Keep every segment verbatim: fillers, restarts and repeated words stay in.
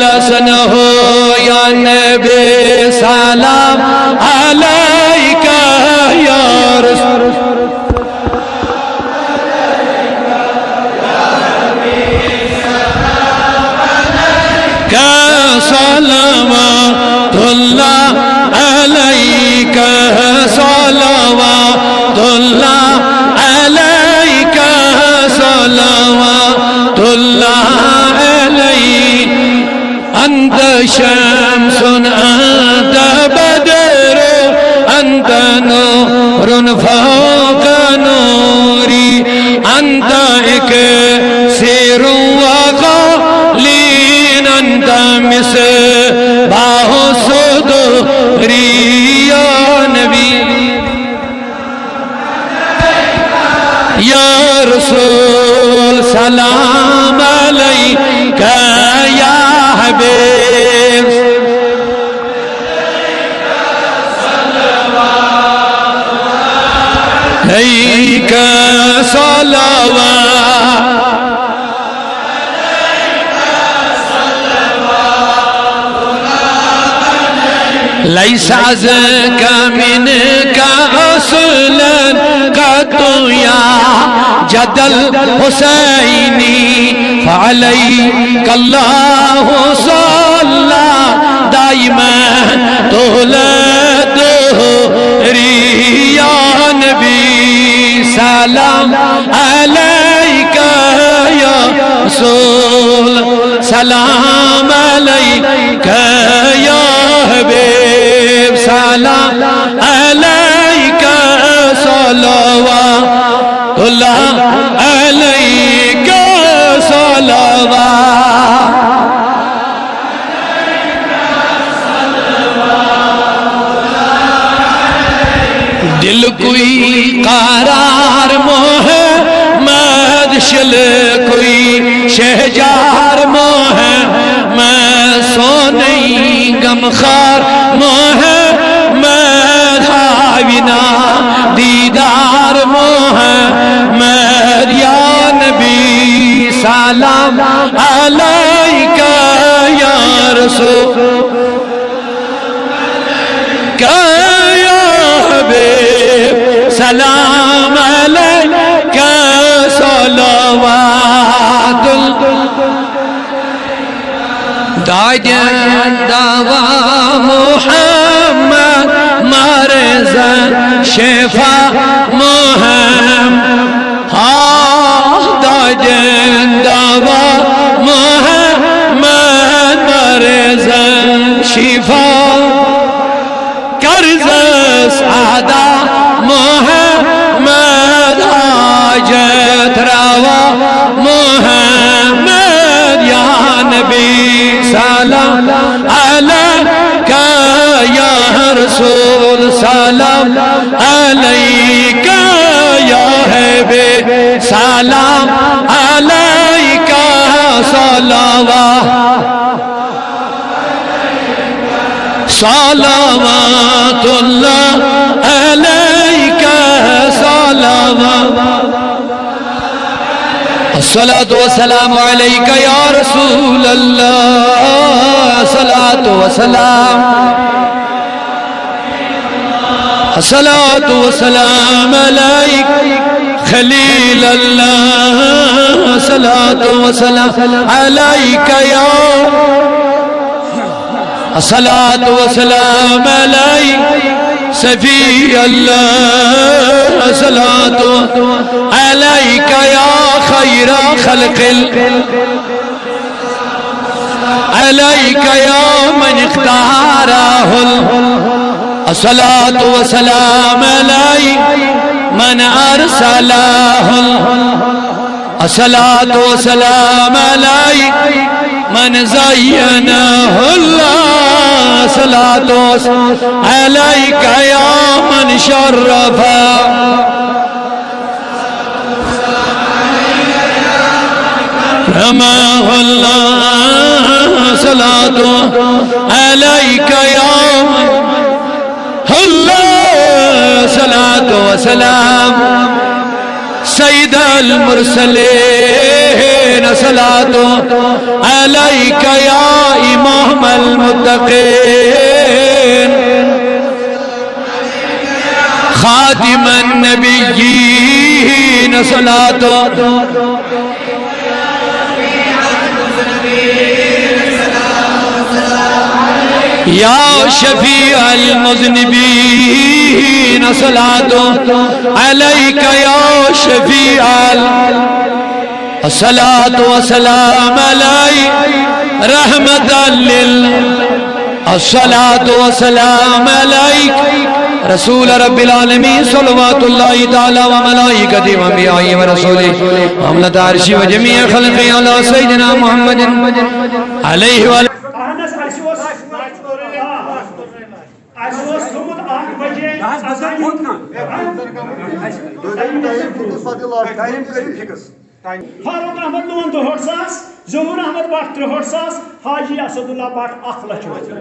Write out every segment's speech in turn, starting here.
لسنه يا نبي سلام عليك يا رسول. صلوات الله عليك، صلوات الله عليك، صلوات الله عليك. أنت شمس، أنت بدر، أنت نور فوق نوري، أنت إكسير وقليل، أنت مصباح الصدور. يا نبي، يا رسول، سلام عليك يا حبيب. عليك صلوات. ليس أزكى منك أصلا قط يا جد الحسين، فعليك الله صلى دائما طول الدهر. يا نبي سلام عليك، يا رسول سلام عليك، يا حبيب سلام عليك، صلوات الله عليك، صلوات. دل کوئی قرار محمد، شل کوئی شہجار محمد، سو نہیں غمخوار محمد، حاوی نا دیدار محمد۔ یا نبی سلام عليك يا رسول، يا حبيب سلام عليك، صلوات ال-، دادن دوا محمد، مرزن شفا محمد۔ ہاں، دادن دوا محمد، مرزن شفا۔ قرضس ادا محمد، حاجت روا محمد۔ یا نبی سلام عليك، يا رسول سلام عليك، يا حبيب سلام عليك، صلوات، صلوات الله عليك، صلوات. الصلاة والسلام عليك يا رسول الله، الصلاة والسلام، الصلاة والسلام عليك خليل الله، الصلاة والسلام عليك يا، الصلاة والسلام عليك صفي الله، الصلاة عليك يا خير خلق ال-، عليك يا من اختاره ال-، الصلاة والسلام عليك من أرسله ال-، الصلاة والسلام عليك من زينه الله، الصلاة والسلام عليك يا من شرف رماه الله، صلاة عليك يا من الله، صلاة وسلام سيد المرسلين، صلاة عليك يا المتقين، خاتم النبيين، صلاة، يا شفيع المذنبين، صلاة عليك يا شفيع ال-، الصلاة والسلام عليك رحمة لل-، الصلاة والسلام عليك رسول رب العالمين، صلوات الله تعالى وملائكته وأنبيائه ورسله وحملة عرشه وجميع خلقه على سيدنا محمد عليه وعلى اہن حظ، اَسہِ اوس، آ، اَسہِ اوس تھوٚمُت اَکھ بجے اذان۔ ٹایم کٔرِو فِکٕس۔ فاروق احمد لون دُہٲٹھ ساس، ظہور احمد بٹ ترٛہٲٹھ ساس، حاجی اسد اللہ بٹ اکھ لچھ رۄپیہِ۔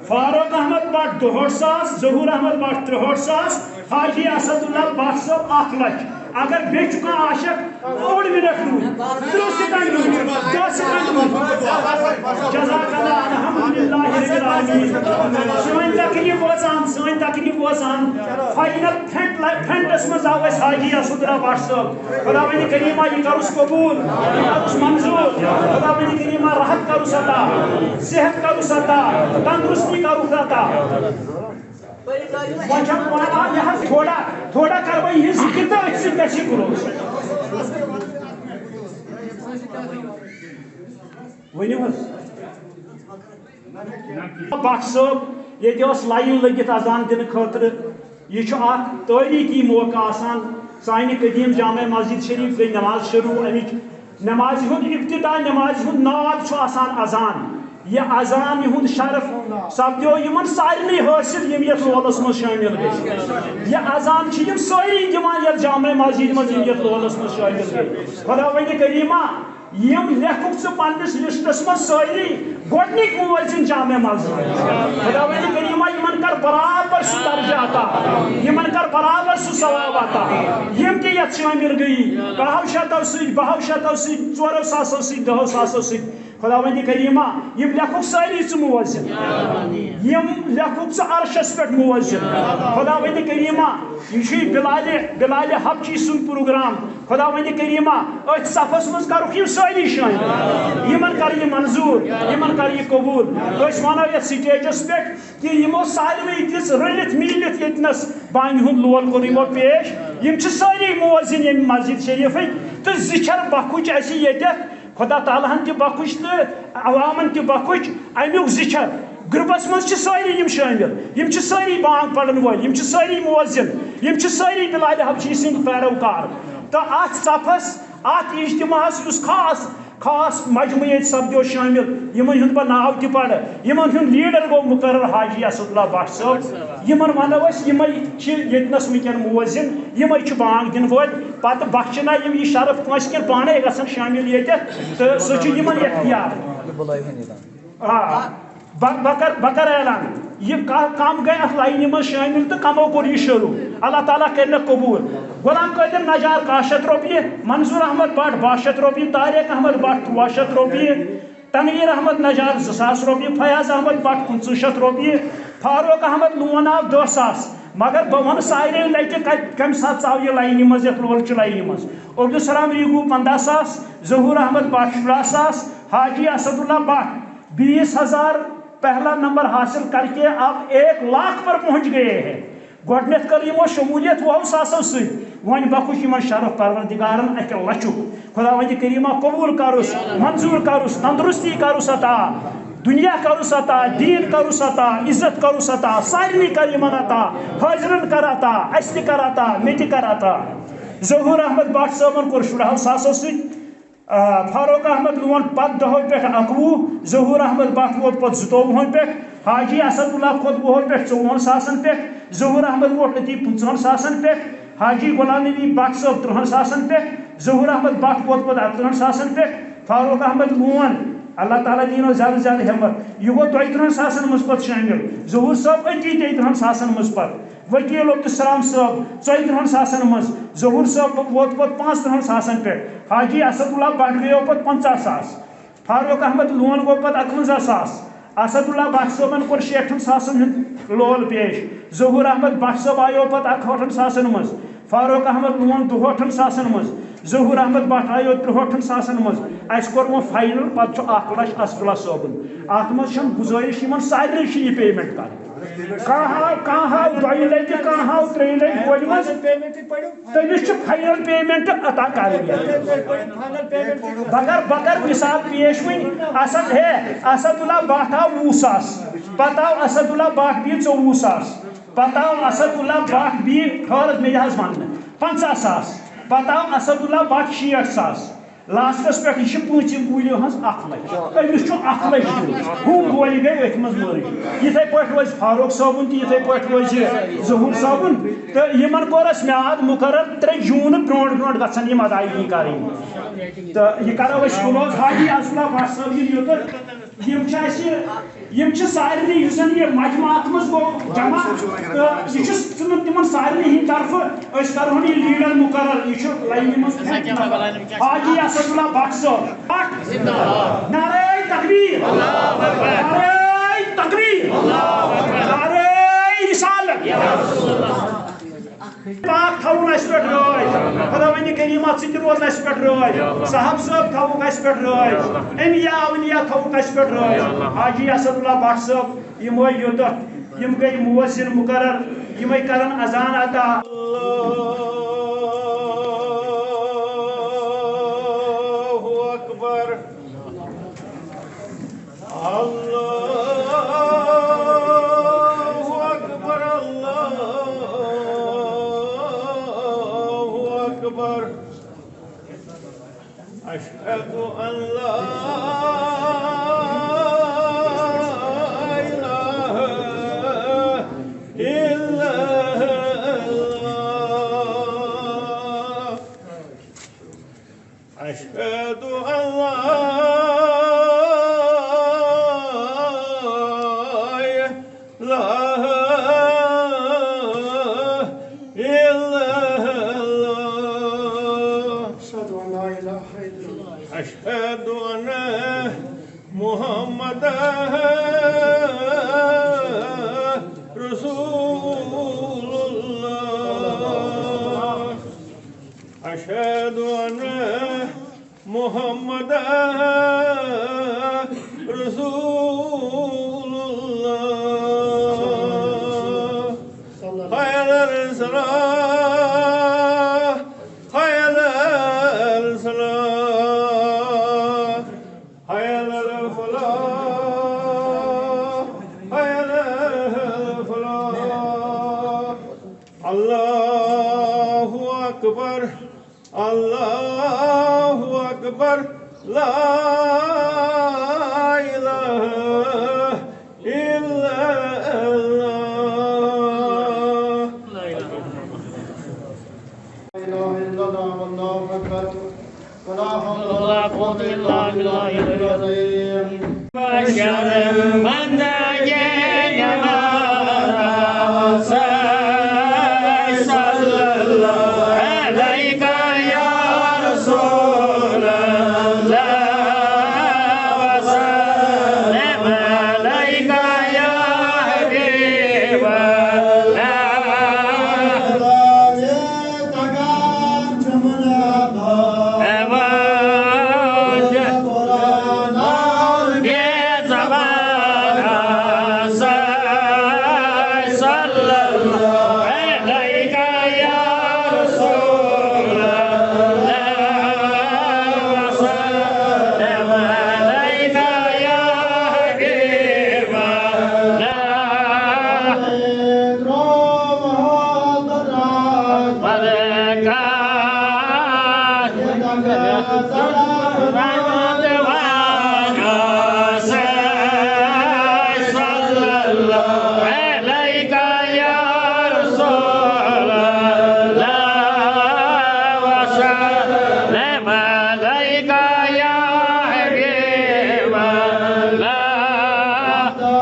فاروق احمد بٹ دُہٲٹھ ساس، ظہور احمد بٹ ترٛہٲٹھ ساس، حاجی اسد اللہ بٹ صٲب اکھ لچھ۔ اگر بیٚیہِ چھُ کانٛہہ عاشق، اوٚڑ منٹ روٗد، ترٕٛہ سیکنڈ روٗد، دَہ سیکنڈ روٗد۔ جزاک اللہ، الحمدللہ رب العالمین۔ سٲنۍ تقریٖب وٲژ اَنٛد، سٲنۍ تقریٖب وٲژ اَنٛد۔ فاینل فرنٹ، فرنٹس منٛز آو اَسہِ حاجی اسد اللہ بٹ صٲب۔ خداوند کریمہ، یہِ کروس قبول، یہِ کروس منظور۔ خداوند کریمہ، راحت کروس عطا، صحت کروس عطا، تندرستی کروس عطا۔ وۄنۍ چھَم وَنان، یہِ حظ تھوڑا، تھوڑا کَرٕ بہٕ یِہِنٛز ذِکِر تہٕ أتھۍ سۭتۍ گژھِ یہِ کلوز۔ ؤنِو حظ۔ بٹ صٲب، ییٚتہِ ٲس لاین لٔگِتھ اذان دِنہٕ خٲطرٕ۔ یہِ چھُ اکھ تٲریٖخی موقعہٕ آسان۔ سانہِ قدیٖم جامع مسجد شریٖف گٔے نماز شروٗع، اَمِچ نمازِ ہُنٛد ابتدا، نمازِ ہُنٛد ناد چھُ آسان اذان۔ یہِ اذان، یِہُنٛد شرف سپدیو یِمن سارنٕے حٲصِل، یِم یتھ لولس منٛز شٲمِل گٔے۔ یہِ اذان چھِ یِم سٲری دِوان یتھ جامع مسجد منٛز، یِم یتھ لولس منٛز شٲمِل گٔے۔ خداوندِ کریمہ، یِم لیکھُکھ ژٕ پننِس لسٹس منٛز سٲری گۄڈنِکۍ مُؤذِن جامع مسجد۔ خداوندِ کریمہ، یِمن کر برابر سُہ درجہ عطا، یِمن کر برابر سُہ ثواب عطا، یِم تہِ یتھ شٲمِل گٔیی، بہو شتو سۭتۍ، بہو شتو سۭتۍ، ژورو ساسو سۭتۍ، دہو ساسو سۭتۍ۔ خداوندِ کریمہ، یِم لیکھُکھ سٲری ژٕ مُؤذِن، یِم لیکھُکھ ژٕ عرشس پٮ۪ٹھ مُؤذِن۔ خداوندِ کریمہ، یہِ چھُے بلالِ، بلالِ حبشی سُنٛد پروگرام۔ خداوندِ کریمہ، أتھۍ صفس منٛز کرُکھ یِم سٲری شٲمِل۔ یِمن کر یہِ منظور، یِمن کر یہِ قبول۔ أسۍ ونو یتھ سٹیجس پٮ۪ٹھ کہِ یِمو ساروٕے دِژ رٔلِتھ میٖلِتھ ییٚتنس بانہِ ہُنٛد لول کوٚر یِمو پیش۔ یِم چھِ سٲری مُؤذِن ییٚمہِ مسجد شریفٕکۍ، تہٕ زٕ چھر بخُش اَسہِ ییٚتٮ۪تھ۔ خدا تعالیٰ ہن تہِ بخُش تہٕ عوامن تہِ بخُش۔ امیُک زٕ چھر گروپس منٛز چھِ سٲری یِم شٲمِل، یِم چھِ سٲری بانگ پرن وٲلۍ، یِم چھِ سٲری مُؤذِن، یِم چھِ سٲری بلال حبشی سٕنٛدۍ پیروکار۔ تہٕ اتھ صفس، اتھ اجتماعس، یُس خاص، خاص مجموعہٕ ییٚتہِ سپدیو شٲمِل، یِمن ہُنٛد بہٕ ناو تہِ پرٕ، یِمن ہُنٛد لیڈر گوٚو مُقرر حاجی اسد اللہ بٹ صٲب۔ یِمن ونو أسۍ، یِمے چھِ ییٚتنس وٕنکیٚن مُؤذِن، یِمے چھِ بانگ دِنہٕ وٲلۍ۔ پتہٕ بخشنا یِم یہِ شرف کٲنٛسہِ، کِنہٕ پانے گژھن شٲمِل ییٚتٮ۪تھ، تہٕ سُہ چھُ یِمن اختیار۔ آ، بہٕ، بہٕ کر، بہٕ کر اعلان، یہِ کا-، کم گٔے اتھ لاینہِ منٛز شٲمِل تہٕ کمو کوٚر یہِ شروٗع۔ اللہ تعالیٰ کرنکھ قبول۔ غلام قٲدر نجار کاہ شیٚتھ رۄپیہِ، منظور احمد بٹ باہ شیٚتھ رۄپیہِ، طارق احمد بٹ تُرٛواہ شیٚتھ رۄپیہِ، تنویر احمد نجار زٕ ساس رۄپیہِ، فیاض احمد بٹ پٕنٛژٕہ شیٚتھ رۄپیہِ، فاروق احمد لون آو دَہ ساس۔ مگر بہٕ ونہٕ سارے لٹہِ کتہِ، کمہِ ساتہٕ ژاو یہِ لاینہِ منٛز، یتھ لولچہِ لاینہِ منٛز۔ عبدالسلام ریگو پنٛداہ ساس، ظہور احمد بٹ شُراہ ساس، حاجی اسد اللہ بٹ بیس ہزار پہلا نمبر حاصل کر کے اب ایک لاکھ پر پہنچ گئے ہیں۔ گۄڈٕنیتھ کٔر یِمو شموٗلیت وُہو ساسو سۭتۍ، وۄنۍ بخُش یِمن شرف پروردگارن اکہِ لچھُک۔ خداوندِ کریمہ قبول کرُس، منظور کرُس، تندرستی کرُس عطا، دنیا کرُس عطا، دین کرُس عطا، عزت کرُس عطا، سارنٕے کر یِمن عطا، حٲضرن کر عطا، اسہِ تہِ کر عطا، مےٚ تہِ کر عطا۔ ظہور احمد بٹ صٲبن کوٚر شُراہو ساسو سۭتۍ۔ آ، فاروق احمد لون پتہٕ دہو پٮ۪ٹھ اکوُہ، ظہور احمد بٹ ووت پتہٕ زٕتووُہن پٮ۪ٹھ، حاجی اسد اللہ کھوٚت وُہو پٮ۪ٹھ ژوٚوُہن ساسن پٮ۪ٹھ، ظہور احمد ووت أتی پٕنٛژٕہن ساسن پٮ۪ٹھ، حاجی غلام نبی بٹ صٲب تٕرٛہن ساسن پٮ۪ٹھ، ظہور احمد بٹ ووت پتہٕ اکتٕرٛہن ساسن پٮ۪ٹھ، فاروق احمد لون، اللہ تعالیٰ دِیِنو زیادٕ زیادٕ ہمت، یہِ گوٚو دۄیہِ تٕرٛہن ساسن منٛز پتہٕ شٲمِل، ظہور صٲب أتی تیٚیہِ تٕرٛہن ساسن منٛز پتہٕ۔ وکیل عبدالسلام صٲب ژۄیہِ تٕرٛہن ساسن منٛز، ظہور صٲب ووت پتہٕ پانٛژھ تٕرٛہن ساسن پٮ۪ٹھ، حاجی اسد اللہ بٹ گٔیو پتہٕ پنٛژاہ ساس۔ فاروق احمد لون گوٚو پتہٕ اکونزہ ساس۔ اسد اللہ بٹ صٲبن کوٚر شیٹھن ساسن ہُنٛد لول پیش۔ ظہور احمد بٹ صٲب آیو پتہٕ اکہٲٹھن ساسن منٛز۔ فاروق احمد لون دُہٲٹھن ساسن منٛز۔ ظہور احمد بٹ آیو ترٛہٲٹھن ساسن منٛز۔ اسہِ کوٚر وۄنۍ فاینل، پتہٕ چھُ اکھ لچھ اسد اللہ صٲبُن۔ اتھ منٛز چھم گُزٲرِش، یِمن سارنٕے چھِ یہِ پیمنٹ کرٕنۍ۔ کانٛہہ آو، کانٛہہ آو دۄیہِ لٹہِ، کانٛہہ آو ترٛیٚیہِ لٹہِ گۄڈِ منٛز۔ تٔمِس چھِ فاینل پیمنٹ عطا کرٕنۍ۔ بہٕ کرٕ، بہٕ کرٕ مثال پیش وۄنۍ۔ اسد ہے، اسد اللہ بٹ آو وُہ ساس، پتہٕ آو اسد اللہ بٹ بی ژوٚوُہ ساس، پتہٕ آو اسد اللہ بٹ بی، ٹھٔہر حظ، مےٚ یہِ حظ وننہٕ، پنٛژاہ ساس، پتہٕ آو اسد اللہ بٹ شیٹھ ساس۔ لاسٹس پٮ۪ٹھ یہِ چھِ پوٗنٛژِم گوٗلہِ ہٕنٛز اکھ لچھ۔ أمِس چھُ اکھ لچھ دیُن۔ ہُم گولہِ گٔے أتھۍ منٛز مٔرٕج۔ یِتھَے پٲٹھۍ روزِ فاروق صٲبُن تہِ، یِتھَے پٲٹھۍ روزِ ظہوٗر صٲبُن۔ تہٕ یِمن کوٚر اَسہِ میعاد مُقرر، ترٛےٚ جوٗنہٕ برونٛٹھ برونٛٹھ گژھن یِم ادایگی کرٕنۍ۔ تہٕ یہِ کرو أسۍ کلوز۔ حاجی اسد اللہ بٹ صٲب یِن یوٚتَتھ۔ یِم چھِ اَسہِ، یِم چھِ سارنٕے، یُس زَن یہِ مجمع اَتھ منٛز گوٚو جمع، تہٕ یہِ چھُ ژٕ-، تِمَن سارنٕے ہِنٛدِ طرفہٕ، أسۍ کَرہون یہِ لیٖڈر مُقرر، یہِ چھُ لاینہِ منٛز۔ حاجی اسد اللہ بٹ صٲب، بٹ۔ نعرہ تکبیر، نعرہ تکبیر، نعرہ رسالت۔ پاک تھاوُن اَسہِ پٮ۪ٹھ رٲضۍ۔ خۄداوندِ کریٖم، ژٕ تہِ روز اَسہِ پٮ۪ٹھ رٲضۍ۔ صاحب صٲب تھاوُکھ اَسہِ پٮ۪ٹھ رٲضۍ۔ انبیاء اولیاء تھاوُکھ اَسہِ پٮ۪ٹھ رٲضۍ۔ حاجی اسد اللہ بٹ صٲب، یِم ٲے یوٚتَتھ، یِم گٔے مؤذن مُقرر، یِمَے کرن اذان عطا۔ اللہ اکبر۔ الله أكبر، الله أكبر. أشهد أن لا إله إلا الله. أشهد أن لا إله إلا الله. أشهد أن لا إله إلا الله. أشهد أن محمدا رسول الله. أشهد أن محمدا رسول الله. حي على الصلاة، حي على الصلاة، حي على الفلاح، حي على الفلاح. الله أكبر. الله أكبر. لا إله إلا الله. لا إله إلا الله. والله أكبر. ولا حول ولا قوة إلا بالله العلي العظيم. بشر بندگی نماز صلی اللہ علیک یا رسول اللہ، وسلم علیک یا حبیب اللہ۔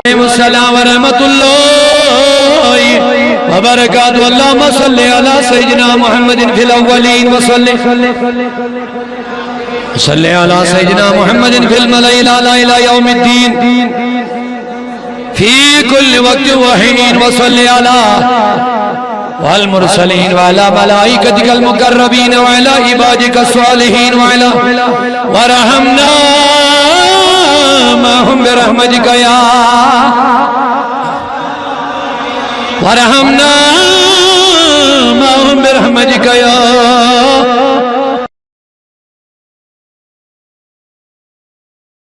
السلام ورحمۃ اللہ وبرکاتہ۔ اللهم صل على سيدنا محمد في الأولين وسلم۔ صل على سيدنا محمد في الملأ الأعلى إلى يوم الدين في كل وقت وحين، وصل على والمرسلين وعلى ملائكتك المقربين وعلى عبادك الصالحين وعلى وارحمنا معهم برحمتك يا وارحمنا